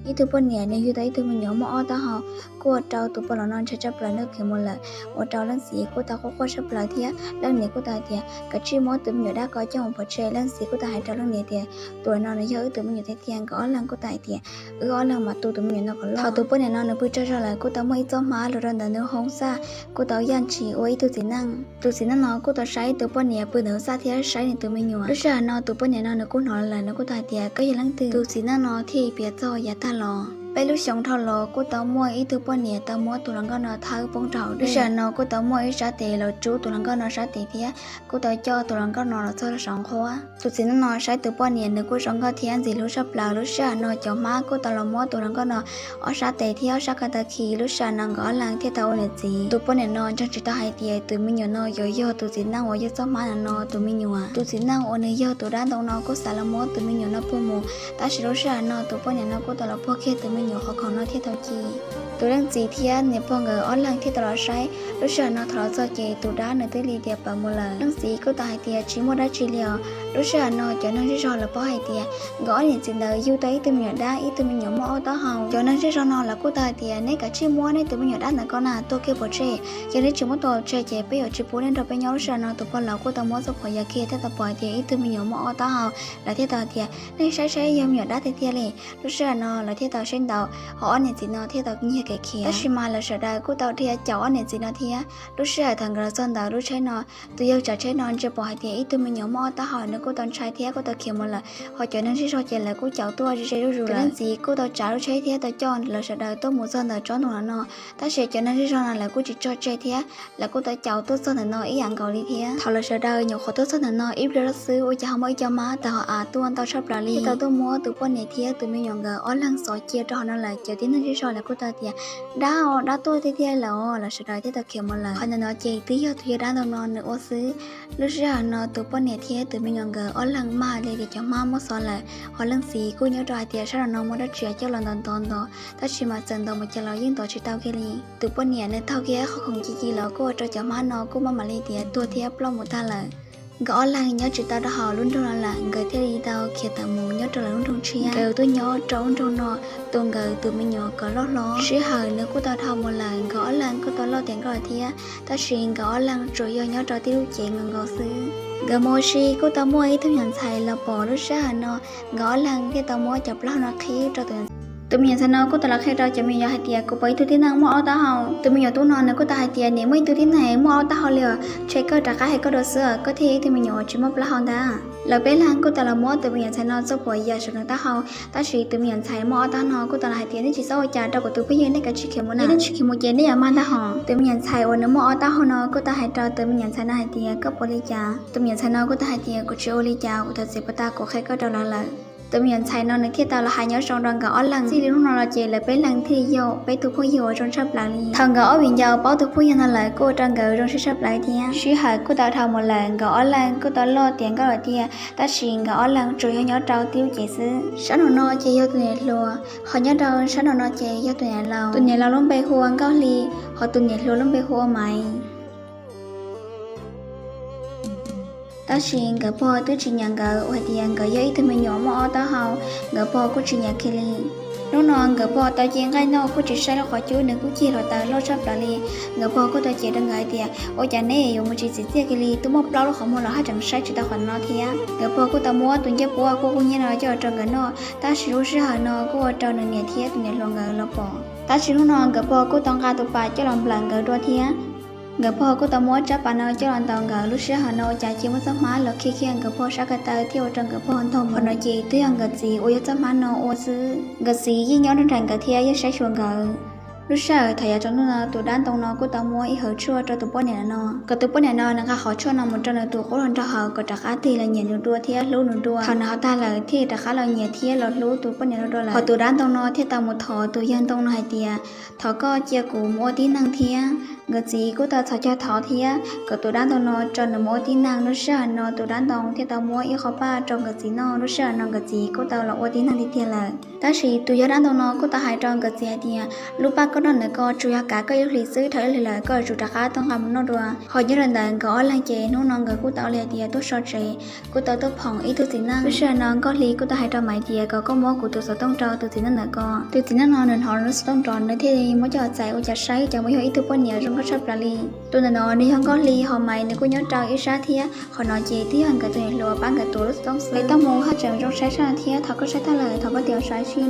Ib tug poj niam nws yug tau ib tug me nyuam muaj ob taub hau, kuj ua rau tus poj laus no ntshai tshaj plaws nws khiav mus lawm, ua rau leej txiv kuj tau quaj quaj tshaj plaws thiab leej niam kuj tau hais tias, kav tsij muab tus me nyuam dab ko coj mus pov tseg. Leej txiv kuj tau hais rau leej niam tias, tus no nws yog wb tus me nyuam tiag tiag. Nkawd ob leeg kuj tau hais tias, wb ob leeg mam tu tus me nyuam no kom loj. Thaum tus poj niam no nws pw tsaug zog lawm kuj tau muaj ib txoj hmab los rau ntawm nws hauv xaj, kuj tau yaj ntshis ua ib tug txiv neej. Tus txiv neej no kuj tau saib tus poj niam pw ntawm hauv xaj thiab saib nws tus me nyuam. Lub sij hawm no tus poj niam no nws kuj hnov lawm, nws kuj tau hais tias, koj yog leej twg? Tus txiv neej no thiaj piav txog yav tag los. Peb lub xyoo dhau los kuj tau muaj ib tug poj niam tau muab tus hluas nkauj no thawb poob rau hauv dej. Lub sij hawm no kuj tau muaj ib sab tes los tsub tus hluas nkauj no sab tes thiab kuj tau coj tus hluas nkauj no los txog saum nqhuab. Tus txiv neej no saib tus poj niam nws kuj zoo nkauj thiab ntxim hlub tshaj plaws. Lub sij hawm no cov hmab kuj tau los muab tus hluas nkauj no ob sab tes thiab ob sab ko taw khi. Lub sij hawm no nkawd ob leeg thiaj tau ua niam txiv. Tus poj niam no ntseeg tsis tau hais tias tus me nyuam no yuav yog tus txiv neej uas yog txoj hmab ntawm no tus me nyuam. Tus txiv neej uas nws yog tus dab ntoo no kuj xav los muab tus me nyuam no puag mus, tab sis lub sij hawm no tus poj niam no kuj tau los puag kiag tus me nyuam qhov khoom no thiaj tau ci. Tus leej txiv thiab niam pog nkawd ob leeg thiaj tau los saib. Lub sij hawm no thaum los txog ces tus dab nws twb li tias pawv mus lawm. Leej txiv kuj tau hais tias, tsis muaj dab tsi li os. Lub sij hawm no cov neeg zej zog lawv paub hais tias nkawd ob niam txiv ntawd yug tau ib tug me nyuam dab, ib tug me nyuam muaj ob taub hau. Cov neeg zej zog no lawv kuj tau hais tias, neb kav tsij muab neb tus me nyuam dab ntawd ko na tuaj kiag pov tseg. Yog neb tsis muab tuaj tseg ces peb yuav tsis pub neb nrog peb nyob. Lub sij hawm no tus pog laus kuj tau muab txoj phuam ya kiag thiaj tau pom hais tias ib tug me nyuam muaj ob taub hau. Lawv thiaj tau hais tias, nej saib saib yog me nyuam dab tiag tiag li. Lub sij hawm no lawv thiaj tau saib ntawd, ho ob niam txiv no thiaj tau nyiag kev khiav. Tab sis mas lawv sawv daws kuj tau dhia caum ob niam txiv no thiab. Lub sij hawm thaum nkawd los txog ntawm lub tsheb no, tus yawg tsav tsheb no ntsia pom hais tias ib tug me nyuam muaj ob taub hau, nws kuj tau ntshai thiab kuj tau khiav mus lawm. Ho cov neeg zej zog ces lawv kuj caum tuaj ze ze zuj zus lawm. Leej txiv kuj tau tsav lub tsheb thiab tau coj lawv sawv daws tuaj mus txog ntawm tsob ntoo no. Tab sis cov neeg zej zog no lawv kuj tsis tso tseg thiab, lawv kuj tau caum tuaj txog ntawm no ib yam nkaus li thiab. Thaum lawv sawv daws nyuam qhuav tuaj txog ntawm no ib pliag zoj xwb ua cas ho muaj ib co hmab tawg hauv av tuaj ntau tshaj plaws li. Thiaj tau tuaj muab tus poj niam thiab tus me nyuam nkawd ob leeg xov cia rau hauv no lawm. Cov tib neeg zej zog lawv kuj tau tias, dab os, dab tuaj tiag tiag lawm os. Lawv sawv daws thiaj tau khiav mus lawm. Qhov ntawm no ces twb yog tus yawg dab ntoo no nws ua xwb. Lub sij hawm no tus poj niam thiab tus me nyuam nkawd ob leeg mag li tias cov hmab muab xov lawm, ho leej txiv kuj nyob rau hais tias sab no no muaj dab tsi coj los ntov ntov ntov, tab sis mas txawm ntov mus cas los yeej ntov tsis tau kiag li. Tus poj niam nws taug kiag qhov khoom ci ci los kuj ua rau cov hmab no kuj maj mam li tias tuag thiab ploj mus tag lawm. Nkawd ob leeg nyob tsis tau rau hauv lub nroog no lawm, nkawd thiaj li tau khiav tawm mus nyob rau lawv lub nroog tshiab. Nkawd tuaj nyob rau lub nroog no, tu nkawd tus me nyuam kom loj hlob. Sij hawm nws kuj tau dhau mus lawm, nkawd ob leeg kuj tau loj tiav nkauj lawm thiab, tab sis nkawd ob leeg tsuas yog nyob rau tib lub cev nkaus nkaus xwb. Nkawd mus ua si kuj tau muaj ib tug me nyuam ntxhais los pom. Lub sij hawm no nkawd ob leeg thiaj tau muab cov plaub hau no qhib rau tus tus me nyuam ntxhais no kuj tau los qhia rau cov me nyuam yaus hais tias, kuv pom ib tug tib neeg muaj ob taub hau. Tus me nyuam tub no nws kuj tau hais tias, niam, muaj ib tug tib neeg muaj ob taub hau li os, ntshe koj rov qab hais koj dua xwb, koj thiaj yog ib tug me nyuam uas tsis muaj plaub hau ntag. Lawv peb leeg kuj tau los muab tus me nyuam ntxhais no txoj phuam ya saum nws taub hau, tab sis tus me nyuam ntxhais muaj ob taub hau no kuj tau los hais tias, nej tsis txhob ua cas rau kuv tus phooj ywg, nej kav tsij khiav mus na, nej tsis khiav mus ces nej yuav mag ntag hos. Tus me nyuam ntxhais uas nws muaj ob taub hau no kuj tau hais rau tus me nyuam ntxhais no hais tias, koj puas ua li cas? Tus me nyuam ntxhais no kuj tau hais tias, kuv tsis ua li cas, kuv thov txim puas tas kuv qhia koj rau lawv lawm. Tus me nyuam ntxhais no nws thiaj tau los hais nyob zoo rau nkawd ob leeg. Txij li hnub no los ces lawv peb leeg thiaj li yog peb tug phooj ywg uas zoo tshaj plaws li. Thaum nkawd ob viv ncaus paub tus phooj ywg no lawm kuj ua rau nkawd zoo siab tshaj plaws thiab. Sij hawm kuj tau dhau mus lawm, nkawd ob leeg kuj tau loj tiav nkauj lawm tiag, tab sis nkawd ob leeg tsuas yog nyob rau tib lub cev xwb. Sab nraum no ces yog tus niam hluas, ho nyob rau sab nraum no ces yog tus niam laus. Tus niam laus lub npe hu ua Nkauj Hli, ho tus niam hluas lub npe hu ua Maiv. Tab sis nkawd pog twb tsis nyiam nkawd uas hais tias nkawd yog ib tug me nyuam muaj ob taub hau, nkawd pog kuj tsis nyiam kiag li. Hnub no nkawd pog tau ci nqaij noj kuj tsis saib lub qhov cub, nws kuj cig hluav taws loj tshaj plaws li. Nkawd pog kuj tau cem rau nkawd hais tias, ua cas neb yuav mus tsis txim txiaj kiag li, twb muaj plaub lub qhov muag los haj tseem saib tsis tau qhov no thiab. Nkawd pog kuj tau muab tus ncej puab kuj kub nyiab no coj los rau nkawd noj, tab sis lub sij hawm no kuj ua rau nws niam thiab tus niam hluas nkawd los pom. Tab sis hnub no nkawd pog kuj tau nqa tus pas coj los nplawm nkawd dua thiab. Nkawd pog kuj tau muab tsab pas no coj los ntaus nkawd. Lub sij hawm no ua cas cia muaj txoj hmab los khi kiag nkawd pog sab ko taw thiab ua rau nkawd pog ntog mus. Qhov no ces twb yog nkawd txiv uas yog txoj hmab no ua xwb. Nkawd txiv yeej nyob nrog nraim nkawd thiab yeej saib xyuas nkawd. Lub sij hawm thaum yav tsaus ntuj no tus dab ntoo no kuj tau muab ib hawv tshuaj rau tus poj niam no, kom tus poj niam no nws nqa qhov tshuaj no mus rau nws tus qub hluas nraug haus kom rov qab tig los nyiam nws dua thiab hlub nws dua. Thaum nws haus tag lawm thiaj rov qab los nyiam thiab los hlub tus poj niam no dua lawm. Ho tus dab ntoo no thiaj tau mus thov tus yawg ntoo no hais tias, thov koj cia kuv mus ua tib neeg thiab. Nkawd txiv kuj tau txhos caug thov thiab kom tus dab ntoo no tso nws mus ua tib neeg. Lub sij hawm no tus dab ntoo thiaj tau muab ib qho paj rau nkawd txiv noj. Lub sij hawm no nkawd txiv kuj tau los ua tib neeg tiag tiag lawm. Tab sis tus yawg dab ntoo no kuj tau hais rau nkawd txiv hais tias, lub paj Hnub no ntawm ko tsuas yog kav koj ib lub hlis xwb, dhau ib lub hlis lawm koj yuav tsum rov qab tuaj nqa mus noj dua. Ho nyob rau ntawm nkawd ob leeg ces hnub no nkawd kuj tau ua li hais tias tuaj so tsev, kuj tau tuaj phoom ib tug txiv neej. Lub sij hawm no Nkauj Hli kuj tau hais rau Maiv tias kom koj muab kuv tus xov tooj rau tus txiv neej ntawm ko. Tus txiv neej no nws hnov lub xov tooj rau nws thiaj li muab coj txais ua cas saib cas muaj yog ib tug poj niam zoo nkauj tshaj plaws li. Tus ntawm no nws yog Nkauj Hli, ho Maiv nws kuj nyob rau ib sab thiab. Qhov no ces twb yog nkawd tus niam hluas pab nkawd tuav lub xov tooj xwb. Tau mus haj tseem zoo saib tshaj thiab. Thaum koj saib tag lawm thov koj tiv saib sib